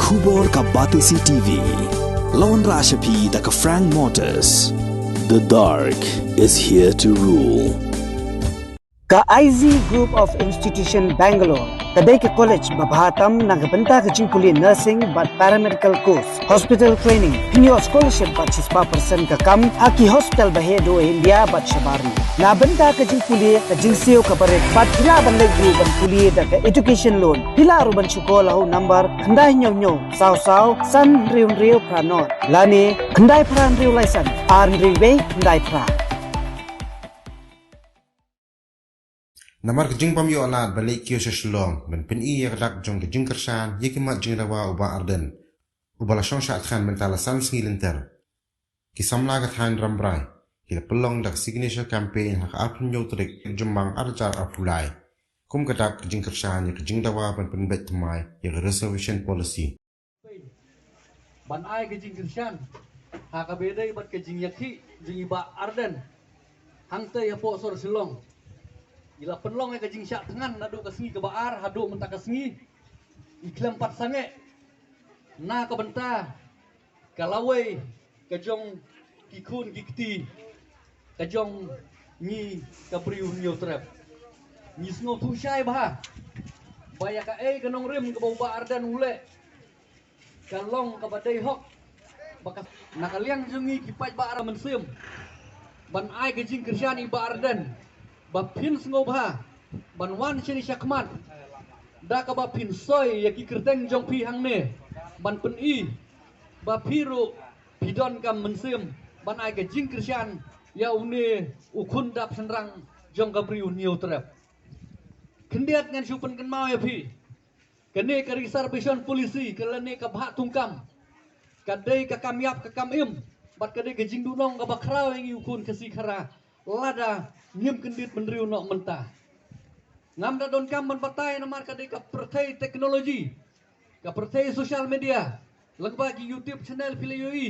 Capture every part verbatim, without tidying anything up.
Khubor ka Batesi T V. Lawan Rashapi da ka Frank Motors. The dark is here to rule. Ka I Z Group of Institution Bangalore ka dei ka college ba bha tam na ka bynta ka jingpule nursing bad paramedical course, hospital training, pynïoh scholarship bad shispah percent ka kam ha ki hospital ba heh duh India bad shabar. Na bynta ka jingpule ka jingsiew ka barit bad phi lah ban leit ruh ban pule da ka education loan. Phi lah ruh ban shu call ha u number khyndai hynñiew hynñiew saw saw san hynriew hynriew phra nod lane khyndai phra hynriew lai san ar hynriew wei khyndai phra. Namar ka jingbym ïoh lad ba leit kiew sha Shillong ban pyni ïa ka dak jong ka jingkyrshan ïa ki mat jingdawa u Bah Ardent, uba la shong shah thngan mynta la san sngi lynter, ki samla ka thaiñ Rambrai ki la pynlong da ka signature campaign ha ka arphew hynñiew tarik Jymmang arhajar arphew lai kum ka dak ka jingkyrshan ïa ka jingdawa ban pynbeit thymmai ïa ka reservation policy. Ban ai ka jingkyrshan ha kaba ïadei bad ka jingïakhih jong i Bah Ardent hangtei hapoh sor Shillong. I la pynlong ïa ka jingshah thngan naduh ka sngi kaba ar haduh mynta ka sngi. I khlem pat sangeh na ka bynta ka lawei ka jong ki khun ki kti ka jong ngi ka Bri u Hynñiewtrep. Ngi sngewthuh shai bha ba ïa kaei ka nongrim kaba u Bah Ardent u leh ka long kaba dei hok. Ba ka, na ka liang jong ngi ki paidbah Mynsiem ban ai ka jingkyrshan ïa i Bah Ardent ba phin sngewbha ban wan shane shakhmat da kaba phin soi ïa ki kyrteng jong phi hangne ban pyni ba phi ruh phi donkam mynsiem ban ai ka jingkyrshan ïa une u khun dap shynrang jong ka Bri u Hynñiewtrep. Khyndiat ngan shu pynkynmaw ïa phi, kane ka reservation policy ka lane ka bhah thungkam ka dei ka kam ïap ka kam im bad ka dei ka jingduhnong kaba khraw ïa ngi u khun Khasi Khara lada ngim kyndit bynriew noh mynta. Ngam da donkam ban batai namar ka dei ka pyrthei technology, ka pyrthei social media, lyngba ki YouTube channel phi la ïohi,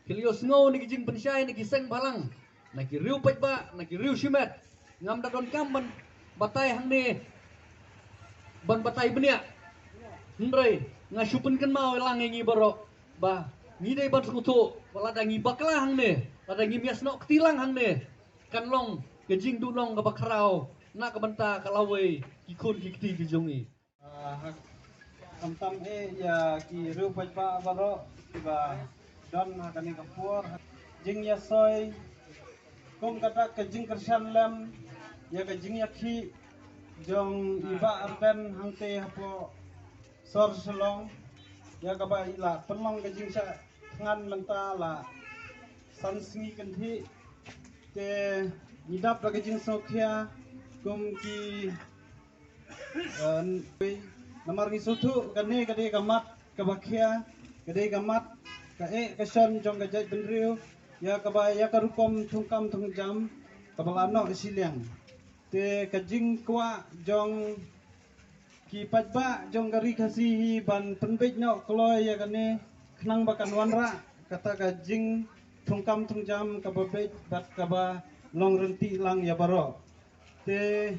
phi la ïohsngew na ki jingpynshai na ki seng bhalang, na ki riew paidbah, na ki riew shimet. Ngam da donkam ban batai hangne ban batai bniah. Hynrei nga shu pynkynmaw lang ïa ngi baroh ba ngi dei ban sngewthuh ba lada ngi bakla hangne, lada ngim ïasnoh kti lang hangne, kan long ka jingduhnong kaba khraw na ka bynta ka lawei ki khun ki kti ki jong ngi. Khamtam eh ïa ki riew paidbah baroh kiba don ha kane ka por, jingïasoi kum ka dak ka jingkyrshan lem ïa ka jingïakhih jong i Bah Ardent hangtei hapoh sor Shillong, ïa kaba i la pynlong ka jingshah thngan mynta la san sngi kynthih. Te ngi dap da ka jingsngewkhia kum ki namar ngi sngewthuh kane ka dei ka mat kaba khia, ka dei ka mat ka eh ka shon jong ka jaitbynriew ïa kaba ïa ka rukom thungkam thungjam kaba la noh shiliang. Te ka jingkwah jong ki paidbah jong ka Ri Khasi hi ban pynbeit noh kloi ïa kane khnang ba kan wanrah kata ka jingthungkam thungjam kaba beit bad kaba long ryntih lang ïa baroh. Te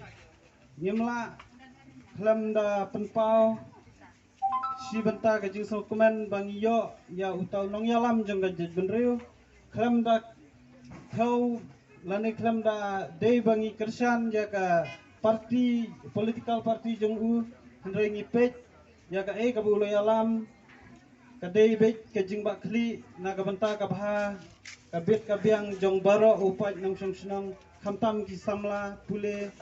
ngim lah khlem da pynpaw shi bynta ka jingsngewkmen ba ngi ïoh ïa uta u nongïalam jong ka jaitbynriew, khlem da thew lane khlem da dei ba ngi kyrshan ïa ka party, political party jong u, hynrei ngi peit ïa kaei kaba u la ïalam ka dei beit ka jingbakla na ka bynta ka bha ka bit ka biang jong baroh u paid nongshong shnong, khamtam ki samla pule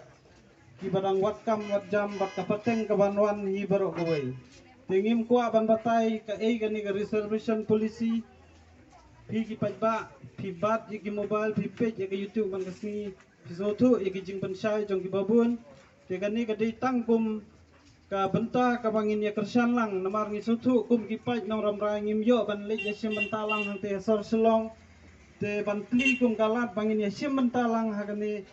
kiba dang wad kam wad jam bad ka pateng ka ban wan hi baroh kawei. Te ngim kwah ban batai kaei kane ka reservation policy. Phi ki paidbah phi bat ïa ki mobile, phi peit ïa ka YouTube man ka sngi, phi sngewthuh ïa ki jingpynshai jong kiba bun. Te kane ka dei tang kum ka bynta kaba ngin ïa kyrshan lang, namar ngi sngewthuh kum ki paid nong Rambrai ngim ïoh ban leit ïa shim bynta lang hangtei ha sor Shillong. Te ban plie kum ka lad ba ngin ïa shim bynta lang ha kane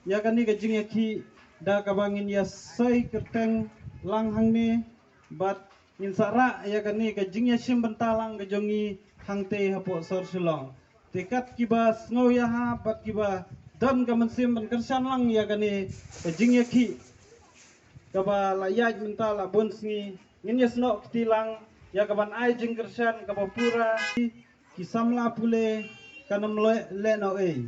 ïa kane ka jingïakhih da kaba ngin ïa soi kyrteng lang hangne bad ngin sa rah ïa kane ka jingïashim bynta lang ka jong ngi hangtei hapoh sor Shillong. Te kat kiba sngew ïa ha bad kiba don ka mynsiem ban kyrshan lang ïa kane ka jingïakhih kaba la ïaid mynta la bun sngi, ngin ïasnoh kti lang Ïa ka ban ai jingkyrshan kaba pura, ki samla pule kan ym leh, leh noh ei.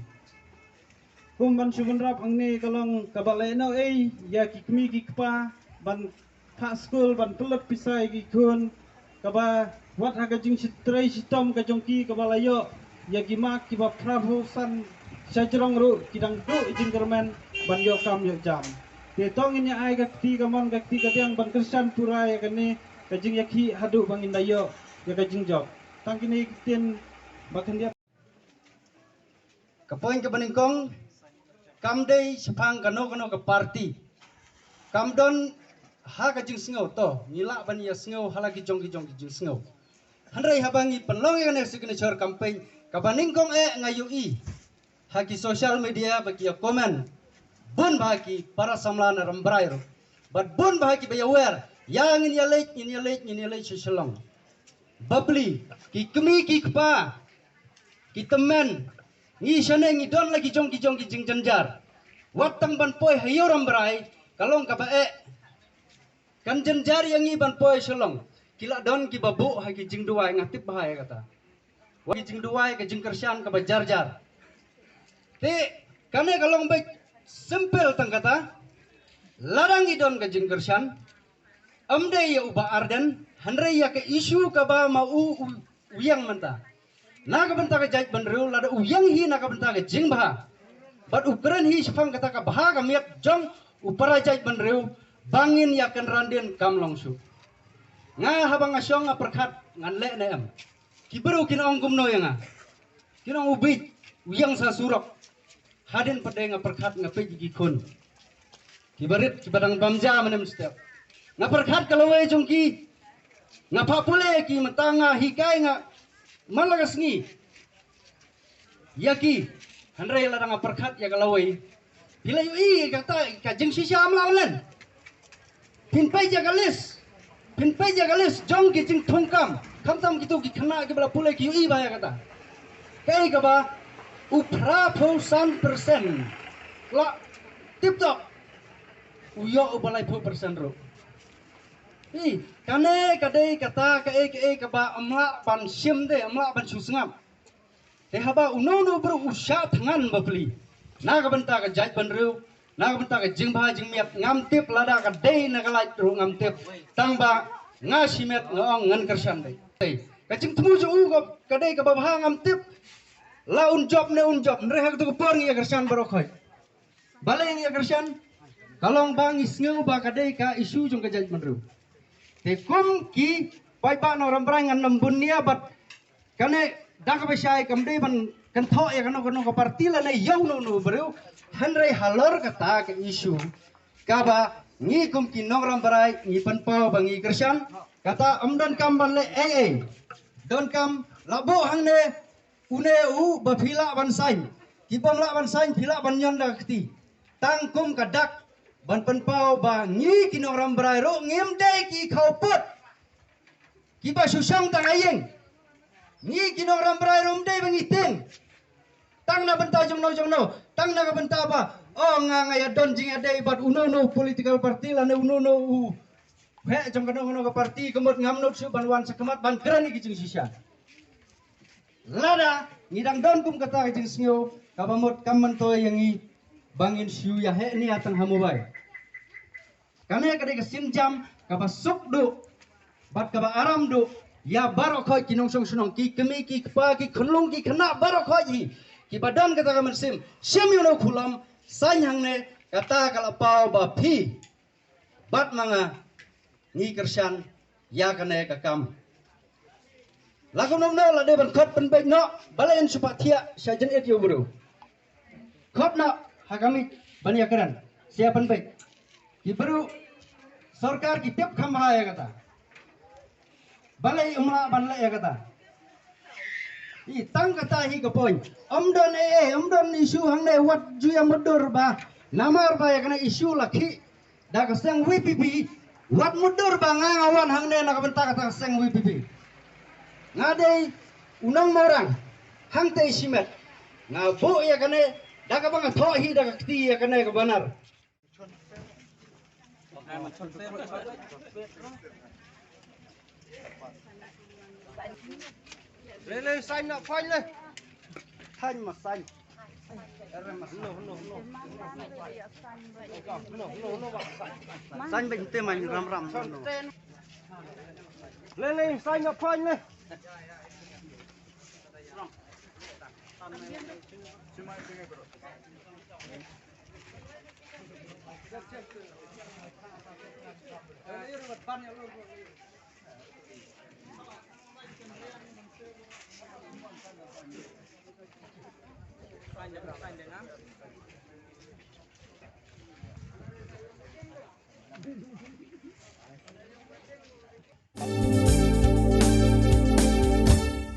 Kum ban shu bynrap hangne ka long kaba leh noh ei ïa ki kmie ki kpa ban phah skul, ban pynlut pisa ïa ki khun, kaba wat ha ka jingshitrei shitom ka jong ki kaba la ïoh ïa ki mark kiba phra phew san shajrong ruh ki dang duh jingkyrmen ban ïoh kam ïoh jam. Te to ngin ïa ai ka kti kamon ka kti kadiang ban kyrshan pura ïa kane ka jingïakhih haduh ba ngin da ïoh ïa ka jingjop. Tang kine ki ktien ba khyndiat. Ka point kaba nyngkong, kam dei shaphang kano kano ka party. Kam don ha ka jingsngew, to ngi lah ban ïa sngew ha la ki jong ki jong ki jingsngew. Hynrei haba ngi pynlong ïa kane signature campaign, kaba nyngkong eh nga ïohi ha ki social media ba ki ïa comment bun bha ki para samla na Rambrai ruh, bad bun bha kiba ïa wer, ïa ngin ïa leit, ngin ïa leit, ngin ïa leit sha Shillong. Bapli, ki kmie ki kpa, ki tymmen, ngi shane ngi don la ki jong ki jong ki jingjynjar. Wat tang ban poi ha ïew Rambrai ka long kaba eh. Kan jynjar ïa ngi ban poi Shillong. Ki la don kiba buh ha ki jingduwai, nga tip bha ïa kata. Wat ki jingduwai, ka jingkyrshan kaba jar jar. Te kane ka long beit simple tang kata. Lada ngi don ka jingkyrshan, ym dei ïa u Bah Ardent, hynrei ïa ka issue kaba ma u, u, u ïeng mynta. Na ka bynta ka jaitbynriew, lada u ïeng hi na ka bynta ka jingbha, bad u kren hi shaphang kata ka bha ka miat jong u para jaitbynriew, ba ngin ïa kynran dien, kam long shuh. Nga haba nga shong nga pyrkhat ngan leh ne em. Ki briew kin ong kumno ïa nga? Kin ong u bit, u ïeng sha surok. Hadien pat de nga pyrkhat, nga peit ïa ki khun kiba rit, kiba dang bam ja mynne mynstep. Nga pyrkhat ka lawei jong ki. Nga phah pule ïa ki, mynta nga hikai, nga man la ka sngi ïa ki. Hynrei lada nga pyrkhat ïa ka lawei, phi la ïohi kata ka jingshisha, ym lah ban len. Phin peit ïa ka list, phin peit ïa ka list jong ki jingthungkam, khamtam kito ki khynnah kiba la pule, ki ïohi bha ïa kata. Kaei kaba u phra phew san percent la tip top, u ïoh uba laiphew percent ruh. Hi, kane ka dei kata kaei kaei kaba ym lah ban shim de, ym lah ban shu sngap. Te haba uno uno briew u shah thngan bapli na ka bynta ka jaitbynriew, na ka bynta ka jingbha jingmiat, ngam tip lada ka dei na ka lait ruh, ngam tip. Tang ba nga shimet nga ong ngan kyrshan dei. Ka jingthmu jong u ka, ka dei kaba bha, ngam tip la un jop ne um jop, hynrei ha kato ka por ngi ïa kyrshan baroh khoit. Balei ngi ïa kyrshan? Ka long ba ngi sngew ba ka dei ka issue jong ka jaitbynriew. Te kum ki paidbah nong Rambrai, ngan ym bun nia bad kane, da kaba shai kam dei ban kynthoh ïa kano kano ka party lane ïa uno uno u briew. Hynrei halor kata ka issue kaba ngi kum ki nong Rambrai ngi pynpaw ba ngi kyrshan, kata ym donkam ban leh ei ei. Donkam la buh hangne, une u ba phi lah ban sign, ki bym lah ban sign phi lah ban ñion da ka kti. Tang kum ka dak ban pynpaw ba ngi ki nong Rambrai ruh ngim dei ki khawpud kiba shu shong tang ha ïing. Ngi ki nong Rambrai ruh ym dei ba ngi tieng tang na bynta jongno jongno, tang na ka bynta ba, oh, nga, nga ïa don jingïadei bad uno uno u political party lane uno uno u heh jong kano kano ka party, ka mut ngam nud shuh ban wan shakhmat ban kren ïa ki jingshisha. Lada ngi dang don kum kata ka jingsngew, kaba mut kam myntoi ïa ngi ba ngin shu ïa heh nia tang ha mobile. Kane ka dei ka sienjam kaba suk duh bad kaba aram duh ïa baroh khoit ki nongshong shnong, ki kmie ki kpa, ki khunlung ki khynnah baroh khoit hi kiba don kata ka mynsiem shim ïa uno u khulom, sign hangne, kata ka la paw ba phi bad ma nga ngi kyrshan ïa kane ka kam. La kumno kumno la dei ban khot pynbeit noh, balei yn shu pat thiah sha jingit ïa u briew. Khot noh ha ka mic ban ïa kren, sha pynbeit. Ki briew sorkar ki tip kham bha ïa kata. Balei ym lah ban leh ïa kata? I tang kata hi ka point. Ym don ei ei, ym don issue hangne wat ju ïa mutdur ba namar ba ïa kane issue la khih da ka seng V P P, wat mutdur ba nga nga wan hangne na ka bynta kata ka seng V P P. Nga dei u nong Maurang hangtei shimet. Nga buh ïa kane da kaba nga thoh hi da ka kti ïa kane ka banner. Le le, sign na, sign le. Sign ma, sign. No, no, no. No, no, no, ba, sign. Sign ba te ma ram ram, no. Le le, sign na, sign le.